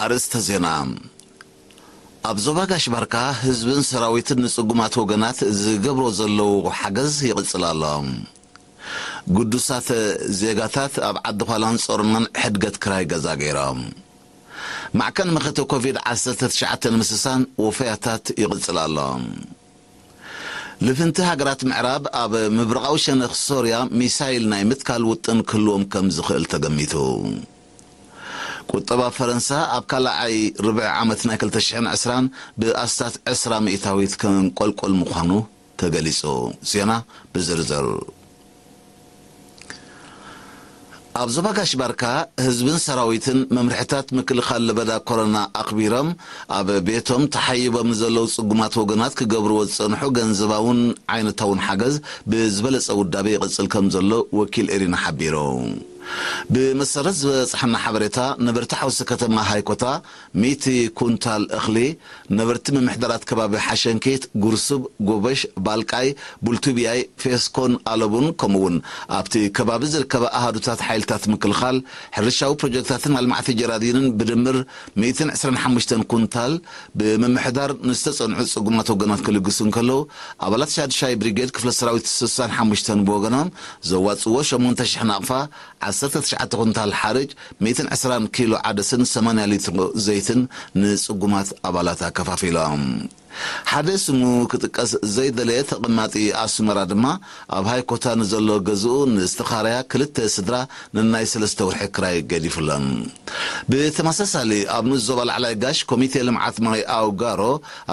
ኣርእስተ ዜና። ኣብ ዞባ ጋሽ ባርካ ህዝብን ሰራዊትን ንጽጉማት ወገናት ዝገብሮ ዘለዉ ሓገዝ ይቕጽል ኣሎ። ግዱሳት ዜጋታት ኣብ ዓዲ ዃላን ጾሮናን ሕድገት ክራይ ገዛ ገይሮም። ማዕከን መኸተ ኮቪድ ዓሰርተ ትሽዓተ ንምስሳን ወፈያታት ይቕጽል ኣሎ። ልፍንቲ ሃገራት ምዕራብ ኣብ ምብራቓዊ ሸነኽ ሶርያ ሚሳይል ናይ ምትካል ውጥን ክህልዎም ከም ዝኽእል ተገሚቱ። ቁጠባ ፈረንሳ ኣብ ካልኣይ ርብዒ ዓመት ናይ ክልተ ሽሕን ዕስራን ብኣስታት ዕስራ ሚእታዊት ከንቆልቆል ምዃኑ ተገሊጹ። ዜና ብዝርዝር። ኣብ ዞባ ጋሽ ባርካ ህዝብን ሰራዊትን መምርሕታት ምክልኻል ለበዳ ኮሮና ኣኽቢሮም ኣብ ቤቶም ተሓይቦም ንዘለዉ ጽጉማት ወገናት ክገብርዎ ዝጸንሑ ገንዘባውን ዓይነታውን ሓገዝ ብዝበለጸ ውዳቤ ይቕጽል ከም ዘሎ ወኪል ኤሪና ሓቢሩ። ብመሰረት ዝበጻሓና ሓበሬታ፣ ነበርቲ ሓውሲ ከተማ ሃይኮታ ሚእቲ ኩንታል እኽሊ፣ ነበርቲ ምምሕዳራት ከባቢ ሓሸንኪት፣ ጉርሱብ፣ ጎበሽ፣ ባልቃይ፣ ቡልቱቢያይ፣ ፌስኮን ኣለቡን፣ ከምኡውን ኣብቲ ከባቢ ዝርከባ ኣሃዱታት ሓይልታት ምክልኻል፣ ሕርሻዊ ፕሮጀክታትን ኣልማዕቲ ጀራዲንን ብድምር ሚእትን ዕስራን ሓሙሽተን ኩንታል ብምምሕዳር ንዝተጸንዑ ጽጉማት ወገናት ክልግሱ እንከለዉ፣ ኣባላት ሻድሻይ ብሪጌድ ክፍለ ሰራዊት ስሳን ሓሙሽተን ብወገኖም ዘዋጽዎ ሸሞንተ ሽሕ ናቕፋ፣ ዓሰርተ ትሽዓተ ኩንታል ሓርጭ፣ ሚእትን ዕስራን ኪሎ ዓደስን ሰማንያ ሊትሮ ዘይትን ንጽጉማት ኣባላት ኣከፋፊሎም። ሓደ ስሙ ክጥቀስ ዘይደለየ ተቐማጢ ኣስመራ ድማ፣ ኣብ ሃይኮታ ንዘሎ ገዝኡ ንዝተኻረያ ክልተ ስድራ ንናይ ሰለስተ ወርሒ ክራይ ገዲፉለን። ብተመሳሳሊ፣ ኣብ ንኡስ ዞባ ላዕላይ ጋሽ ኮሚቴ ልምዓት ማይ ኣውጋሮ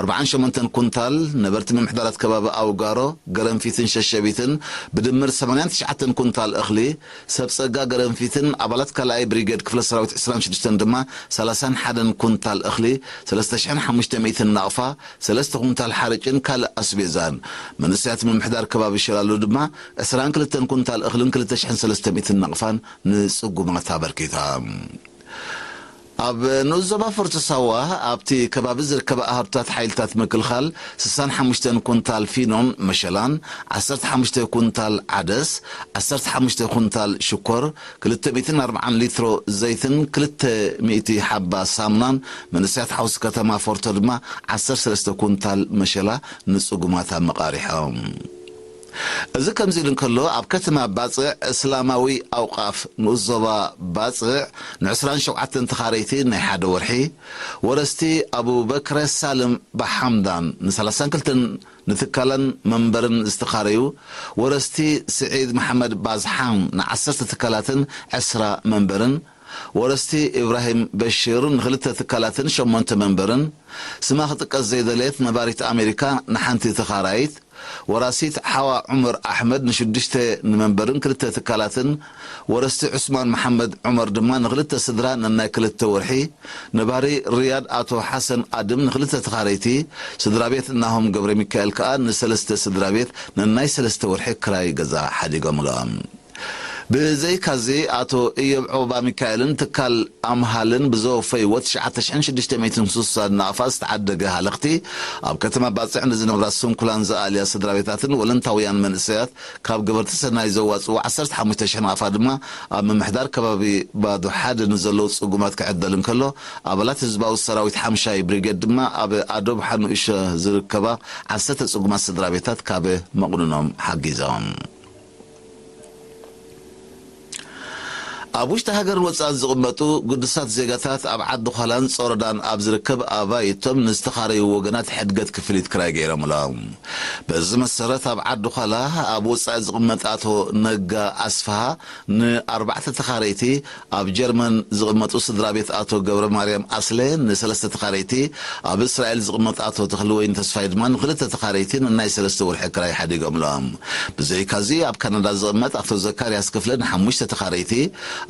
ኣርባዓን ሸሞንተን ኩንታል፣ ነበርቲ ምምሕዳራት ከባቢ ኣውጋሮ፣ ገረንፊትን ሸሸቢትን ብድምር ሰማንያን ትሽዓተን ኩንታል እኽሊ፣ ሰብ ጸጋ ገረንፊትን ኣባላት ካልኣይ ብሪጌድ ክፍለ ሰራዊት ዕስራን ሽዱሽተን ድማ ሰላሳን ሓደን ኩንታል እኽሊ፣ ሰለስተ ሽሕን ሓሙሽተ ሚእትን ናቕፋ፣ ሰለስተ ኩንታል ሓርጭን ካልእ ኣስቤዛን፣ መንእሰያት ምምሕዳር ከባቢ ሸላሎ ድማ ዕስራን ክልተን ኩንታል እኽልን ክልተ ሽሕን ሰለስተ ሚእትን ናቕፋን ንጽጉማት ኣበርኪታ። ኣብ ንኡስ ዞባ ፎርቶ ሳዋ ኣብቲ ከባቢ ዝርከባ ኣሃዱታት ሓይልታት ምክልኻል ስሳን ሓሙሽተን ኩንታል ፊኖን መሸላን፣ ዓሰርተ ሓሙሽተ ኩንታል ዓደስ፣ ዓሰርተ ሓሙሽተ ኩንታል ሽኮር፣ ክልተ ሚእትን ኣርባዓን ሊትሮ ዘይትን ክልተ ሚእቲ ሓባ ሳሙናን፣ መንእሰያት ሓውሲ ከተማ ፎርቶ ድማ ዓሰርተ ሰለስተ ኩንታል መሸላ ንጽጉማት ኣመቓሪሖም። እዚ ከምዚ ኢሉ እንከሎ፣ ኣብ ከተማ ባጽዕ እስላማዊ ኣውቃፍ ንኡስ ዞባ ባጽዕ ንዕስራን ሸውዓተን ተኻረይቲ ናይ ሓደ ወርሒ፣ ወረስቲ ኣቡበክረ ሳልም ባሓምዳን ንሰላሳን ክልተን ንትካላን መንበርን ዝተኻረዩ፣ ወረስቲ ስዒድ መሓመድ ባዝሓን ንዓሰርተ ትካላትን ዕስራ መንበርን፣ ወረስቲ ኢብራሂም በሽር ንኽልተ ትካላትን ሸሞንተ መንበርን፣ ስማ ክጥቀስ ዘይደለየት ነባሪት ኣሜሪካ ንሓንቲ ተኻራይት፣ ወራሲት ሓዋ ዑመር ኣሕመድ ንሽዱሽተ ንመንበርን ክልተ ትካላትን፣ ወረስቲ ዑስማን መሓመድ ዑመር ድማ ንኽልተ ስድራ ነናይ ክልተ ወርሒ፣ ነባሪ ሪያድ ኣቶ ሓሰን ኣድም ንኽልተ ተኻረይቲ፣ ስድራ ቤት ናሆም ገብረ ሚካኤል ከኣ ንሰለስተ ስድራ ቤት ነናይ ሰለስተ ወርሒ ክራይ ገዛ ሓዲጎምሎም። ብዘይካዚ፣ ኣቶ እዮብ ዑቕባ ሚካኤልን ትካል ኣምሃልን ብዘወፈይዎ ትሽዓተ ሽሕን ሽዱሽተ ሚእትን ስሳን ናቕፋ ዝተዓደገ ሃለኽቲ፣ ኣብ ከተማ ባጽዕ ንዝነብራ ስንኩላን ዝኣልያ ስድራ ቤታትን ወለንታውያን መንእሰያት ካብ ገበርቲ ሰናይ ዘዋጽኡ ዓሰርተ ሓሙሽተ ሽሕ ናቕፋ ድማ ኣብ ምምሕዳር ከባቢ ባዶ ሓደ ንዘለዉ ጽጉማት ክዕደል እንከሎ፣ ኣባላት ህዝባዊ ሰራዊት ሓምሻይ ብሪጌድ ድማ ኣብ ኣዶብ ሓኑእሸ ዝርከባ ዓሰርተ ጽጉማት ስድራ ቤታት ካብ መቕንኖም ሓጊዞም። ኣብ ውሽጢ ሃገርን ወጻእን ዝቕመጡ ግዱሳት ዜጋታት ኣብ ዓዲ ዃላን ጾሮዳን ኣብ ዝርከብ ኣባይቶም ንዝተኻረዩ ወገናት ሕድገት ክፍሊት ክራይ ገይሮምሎም። በዚ መሰረት፣ ኣብ ዓዲ ዃላ ኣብ ወጻኢ ዝቕመጥ ኣቶ ነጋ ኣስፍሃ ንኣርባዕተ ተኻረይቲ፣ ኣብ ጀርመን ዝቕመጡ ስድራ ቤት ኣቶ ገብረ ማርያም ኣስለ ንሰለስተ ተኻረይቲ፣ ኣብ እስራኤል ዝቕመጥ ኣቶ ተኽልወይን ተስፋይ ድማ ንኽልተ ተኻረይቲ ንናይ ሰለስተ ወርሒ ክራይ ሓዲጎምሎም። ብዘይካዚ፣ ኣብ ካናዳ ዝቕመጥ ኣቶ ዘካርያስ ክፍለ ንሓሙሽተ ተኻረይቲ፣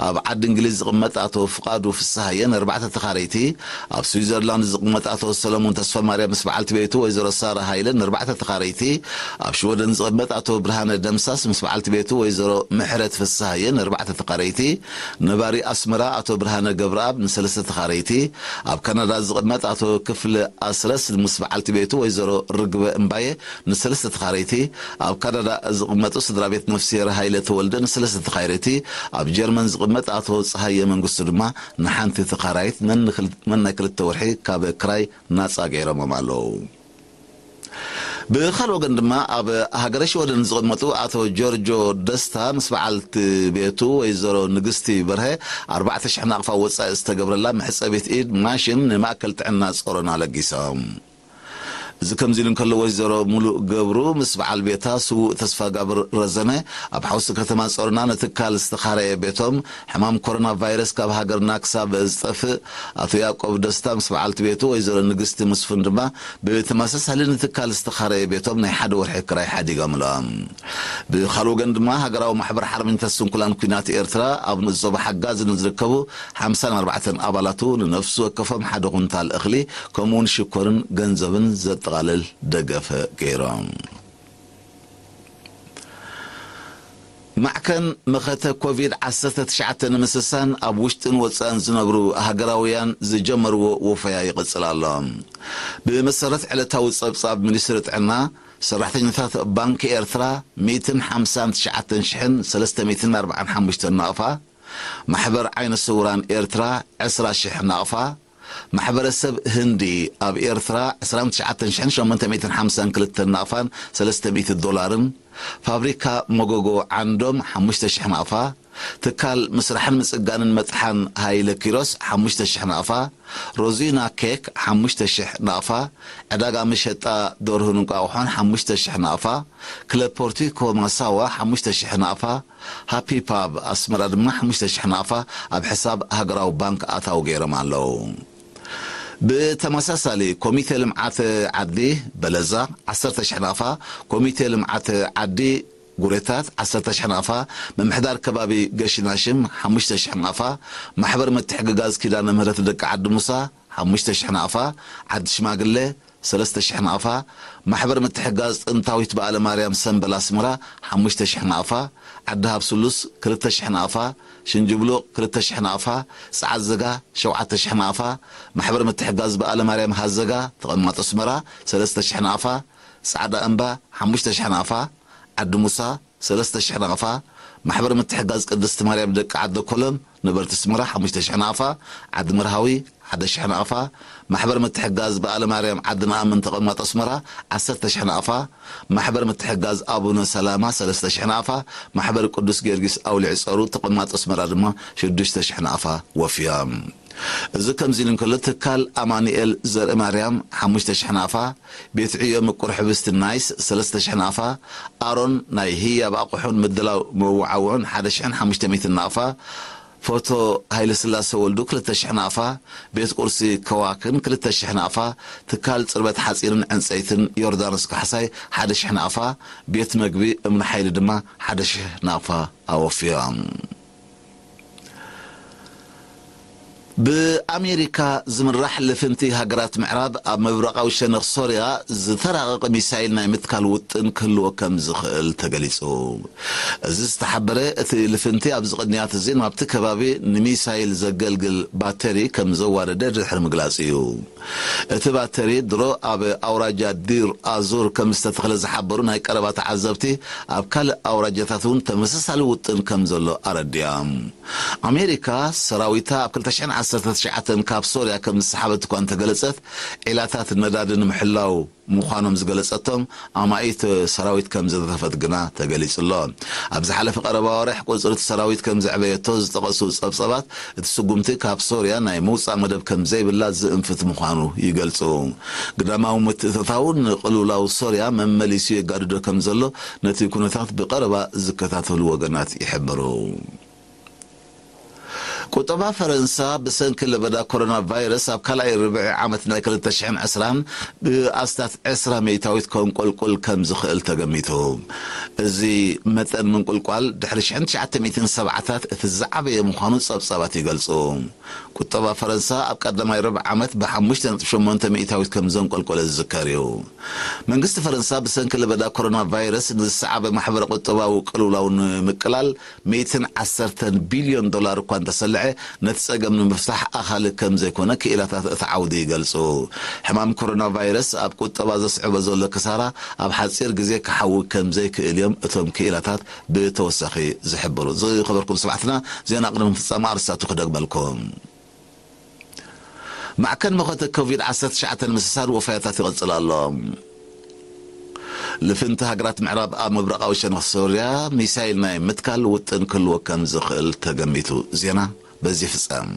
ኣብ ዓዲ እንግሊዝ ዝቕመጥ ኣቶ ፍቓዱ ፍስሃየ ንኣርባዕተ ተኻረይቲ፣ ኣብ ስዊዘርላንድ ዝቕመጥ ኣቶ ሰለሞን ተስፋ ማርያም ምስ በዓልቲ ቤቱ ወይዘሮ ሳራ ሃይለ ንኣርባዕተ ተኻረይቲ፣ ኣብ ሽወደን ዝቕመጥ ኣቶ ብርሃነ ደምሳስ ምስ በዓልቲ ቤቱ ወይዘሮ ምሕረት ፍስሃየ ንኣርባዕተ ተኻረይቲ፣ ነባሪ ኣስመራ ኣቶ ብርሃነ ገብረኣብ ንሰለስተ ተኻረይቲ፣ ኣብ ካናዳ ዝቕመጥ ኣቶ ክፍለ ኣስረስ ምስ በዓልቲ ቤቱ ወይዘሮ ርግበ እምባየ ንሰለስተ ተኻረይቲ፣ ኣብ ካናዳ ዝቕመጡ ስድራ ቤት ነፍስሄር ሃይለ ተወልደ ንሰለስተ ተኻረይቲ፣ ኣብ ጀርመን ዝቕመጥ ኣቶ ጸሃየ መንግስቱ ድማ ንሓንቲ ተኻራይት ነን ክል-፣ ነናይ ክልተ ወርሒ ካብ ክራይ ናጻ ገይሮሞም ኣለዉ። ብኻልእ ወገን ድማ ኣብ ሃገረ ሽወደን ዝቕመጡ ኣቶ ጆርጆ ደስታ ምስ በዓልቲ ቤቱ ወይዘሮ ንግስቲ በርሀ ኣርባዕተ ሽሕ ናቕፋ ወጻኢ ዝተገብረላ መሕጸቢት ኢድ ማሽን ንማእከል ጥዕና ጾሮና ለጊሶም። እዚ ከምዚ ኢሉ እንከሎ ወይዘሮ ሙሉእ ገብሩ ምስ በዓል ቤታ ስዉእ ተስፋጋብር ረዘነ ኣብ ሓውሲ ከተማ ጾሮና ንትካል ዝተኻረየ ቤቶም ሕማም ኮሮና ቫይረስ ካብ ሃገርና ክሳብ ዝጠፍእ ኣቶ ያዕቆብ ደስታ ምስ በዓልቲ ቤቱ ወይዘሮ ንግስቲ መስፍን ድማ ብተመሳሳሊ ንትካል ዝተኻረየ ቤቶም ናይ ሓደ ወርሒ ክራይ ሓዲጎምሎም። ብኻልእ ወገን ድማ ሃገራዊ ማሕበር ሓርበኛታት ስንኩላን ኲናት ኤርትራ ኣብ ንኡስ ዞባ ሓጋዝ ንዝርከቡ ሓምሳን ኣርባዕተን ኣባላቱ ንነፍሲ ወከፎም ሓደ ኩንታል እኽሊ ከምኡውን ሽኮርን ገንዘብን ዘጠቓልል ደገፈ ገይሮም። ማዕከን መኸተ ኮቪድ ዓሰርተ ትሽዓተ ንምስሳን ኣብ ውሽጥን ወጻእን ዝነብሩ ሃገራውያን ዝጀመርዎ ወፈያ ይቕጽል ኣሎ። ብመሰረት ዕለታዊ ጸብጻብ ሚኒስትሪ ጥዕና፣ ሰራሕተኛታት ባንኪ ኤርትራ ሚእትን ሓምሳን ትሽዓተን ሽሕን ሰለስተ ሚእትን ኣርባዓን ሓሙሽተን ናቕፋ፣ ማሕበር ዓይነ ስውራን ኤርትራ ዕስራ ሽሕ ናቕፋ፣ ማሕበረሰብ ህንዲ ኣብ ኤርትራ ዕስራን ትሽዓተን ሽሕን ሸሞንተ ሚእትን ሓምሳን ክልተን ናቕፋን ሰለስተ ሚእቲ ዶላርን፣ ፋብሪካ መጎጎ ዓንዶም ሓሙሽተ ሽሕ ናቕፋ፣ ትካል ምስራሕን ምጽጋንን መጥሓን ሃይለ ኪሮስ ሓሙሽተ ሽሕ ናቕፋ፣ ሮዚና ኬክ ሓሙሽተ ሽሕ ናቕፋ፣ ዕዳጋ መሸጣ ደርሁን እንቋቑሖን ሓሙሽተ ሽሕ ናቕፋ፣ ክለብ ፖርቲኮ ማሳዋ ሓሙሽተ ሽሕ ናቕፋ፣ ሃፒ ፓብ ኣስመራ ድማ ሓሙሽተ ሽሕ ናቕፋ ኣብ ሕሳብ ሃገራዊ ባንክ ኣታዊ ገይሮም ኣለዉ። ብተመሳሳሊ ኮሚቴ ልምዓት ዓዲ በለዛ ዓሰርተ ሽሕ ናቕፋ፣ ኮሚቴ ልምዓት ዓዲ ጉሬታት ዓሰርተ ሽሕ ናቕፋ፣ ምምሕዳር ከባቢ ገሽናሽም ሓሙሽተ ሽሕ ናቕፋ፣ ማሕበር ምትሕግጋዝ ኪዳነ ምህረት ደቂ ዓዲ ሙሳ ሓሙሽተ ሽሕ ናቕፋ፣ ዓዲ ሽማግለ ሰለስተ ሽሕ ናቕፋ፣ ማሕበር ምትሕጋዝ ጥንታዊት በዓለ ማርያም ሰምበል ኣስመራ ሓሙሽተ ሽሕ ናቕፋ፣ ዓዲ ሃብ ስሉስ ክልተ ሽሕ ናቕፋ፣ ሽንጅብሉቕ ክልተ ሽሕ ናቕፋ፣ ጸዓት ዘጋ ሸውዓተ ሽሕ ናቕፋ፣ ማሕበር ምትሕጋዝ በዓለ ማርያም ሃዘጋ ተቐማጦ ኣስመራ ሰለስተ ሽሕ ናቕፋ፣ ጻዕዳ እምባ ሓሙሽተ ሽሕ ናቕፋ፣ ዓዲ ሙሳ ሰለስተ ሽሕ ናቕፋ፣ ማሕበር ምትሕጋዝ ቅድስቲ ማርያም ደቂ ዓዲ ኮሎም ነበርቲ ኣስመራ ሓሙሽተ ሽሕ ናቕፋ፣ ዓዲ መርሃዊ ሓደ ሽሕ ናቕፋ፣ ማሕበር ምትሕጋዝ በዓለ ማርያም ዓዲ ነኣምን ተቐማጦ ኣስመራ ዓሰርተ ሽሕ ናቕፋ፣ ማሕበር ምትሕጋዝ ኣቡነ ሰላማ ሰለስተ ሽሕ ናቕፋ፣ ማሕበር ቅዱስ ጊዮርጊስ ኣውሊዕ ጸሩ ተቐማጦ ኣስመራ ድማ ሽዱሽተ ሽሕ ናቕፋ ወፍዮም። እዚ ከምዚ ኢሉ እንከሎ ትካል ኣማኑኤል ዘርኢ ማርያም ሓሙሽተ ሽሕ ናቕፋ፣ ቤት ዕዮ ምቁር ሕብስቲ ናይስ ሰለስተ ሽሕ ናቕፋ፣ ኣሮን ናይ ህያብ ኣቑሑን ምድላው መወዓውዑን ሓደ ሽሕን ሓሙሽተ ሚእትን ናቕፋ፣ ፎቶ ሃይለ ስላሰ ወልዱ ክልተ ሽሕ ናቕፋ፣ ቤት ቁርሲ ከዋክን ክልተ ሽሕ ናቕፋ፣ ትካል ጽርበት ሓጺንን ዕንጸይትን ዮርዳኖስ ካሕሳይ ሓደ ሽሕ ናቕፋ፣ ቤት መግቢ እምኒ ሓይሊ ድማ ሓደ ሽሕ ናቕፋ ኣወፍዮም። ብኣሜሪካ ዝምራሕ ልፍንቲ ሃገራት ምዕራብ ኣብ ምብራቓዊ ሸነኽ ሶርያ ዝተራቐቐ ሚሳይል ናይ ምትካል ውጥን ክህልዎ ከም ዝኽእል ተገሊጹ። እዚ ዝተሓበረ እቲ ልፍንቲ ኣብዚ ቅንያት እዚ ናብቲ ከባቢ ንሚሳይል ዘገልግል ባተሪ ከም ዘዋደደ ድሕሪ ምግላጽ እዩ። እቲ ባተሪ ድሮ ኣብ ኣውራጃ ዲር ኣዙር ከም ዝተተኽለ ዝሓበሩ ናይ ቀረባ ተዓዘብቲ፣ ኣብ ካልእ ኣውራጃታት እውን ተመሳሳሊ ውጥን ከም ዘሎ ኣረዲኦም። ኣሜሪካ ሰራዊታ ኣብ ክልተ ሽሕን ዓሰርተ ትሽዓተን ካብ ሶርያ ከም ዝሰሓበት እኳ እንተገለጸት፣ ዒላታት ነዳዲ ንምሕላው ምዃኖም ዝገለጸቶም ኣማኢት ሰራዊት ከም ዘተረፈት ግና ተገሊጹ ኣሎ። ኣብ ዝሓለፈ ቀረባ ወርሕ ቁጽሪ እቲ ሰራዊት ከም ዘዕበየቶ ዝጠቐሱ ጸብጸባት፣ እቲ ስጉምቲ ካብ ሶርያ ናይ ምውጻእ መደብ ከም ዘይብላ ዝእንፍት ምዃኑ ይገልጹ። ግዳማዊ ምትእትታው ንቅልውላው ሶርያ መመሊሱ የጋድዶ ከም ዘሎ ነቲ ኩነታት ብቐረባ ዝከታተሉ ወገናት ይሕብሩ። ቁጠባ ፈረንሳ ብሰንኪ ለበዳ ኮሮና ቫይረስ ኣብ ካልኣይ ርብዒ ዓመት ናይ ክልተ ሽሕን ዕስራን ብኣስታት ዕስራ ሚእታዊት ከንቆልቁል ከም ዝኽእል ተገሚቱ። እዚ መጠን ምንቁልቋል ድሕሪ ሽሕን ትሽዓተ ሚእትን ሰብዓታት እቲ ዝዓበየ ምዃኑ ጸብጻባት ይገልጹ። ቁጠባ ፈረንሳ ኣብ ቀዳማይ ርብዒ ዓመት ብሓሙሽተ ነጥቢ ሸሞንተ ሚእታዊት ከም ዘንቆልቆለ ዝዝከር እዩ። መንግስቲ ፈረንሳ ብሰንኪ ለበዳ ኮሮና ቫይረስ ንዝሰዓበ ማሕበረ ቁጠባዊ ቅልውላው ንምቅላል ሚእትን ዓሰርተን ቢልዮን ዶላር እኳ እንተሰልዐ፣ ነቲ ጸገም ንምፍታሕ ኣኻሊ ከም ዘይኮነ ክኢላታት እቲ ዓውዲ ይገልጹ። ሕማም ኮሮና ቫይረስ ኣብ ቁጠባ ዘስዕቦ ዘሎ ክሳራ ኣብ ሓጺር ግዜ ክሓዊ ከም ዘይክእል እዮም እቶም ክኢላታት ብተወሳኺ ዝሕብሩ። ዝኸበርኩም ሰማዕትና፣ ዜና ቅድሚ ምፍጻም ኣርእስታቱ ክደግመልኩም። ማዕከን መኸተ ኮቪድ ዓሰርተ ትሽዓተ ንምስሳር ወፋያታት ይቕጽል ኣሎ። ልፍንቲ ሃገራት ምዕራብ ኣብ ምብራቓዊ ሸነኽ ሶርያ ሚሳይል ናይ ምትካል ውጥን ክህልዎ ከም ዝኽእል ተገሚቱ። ዜና በዚ ፍጸም።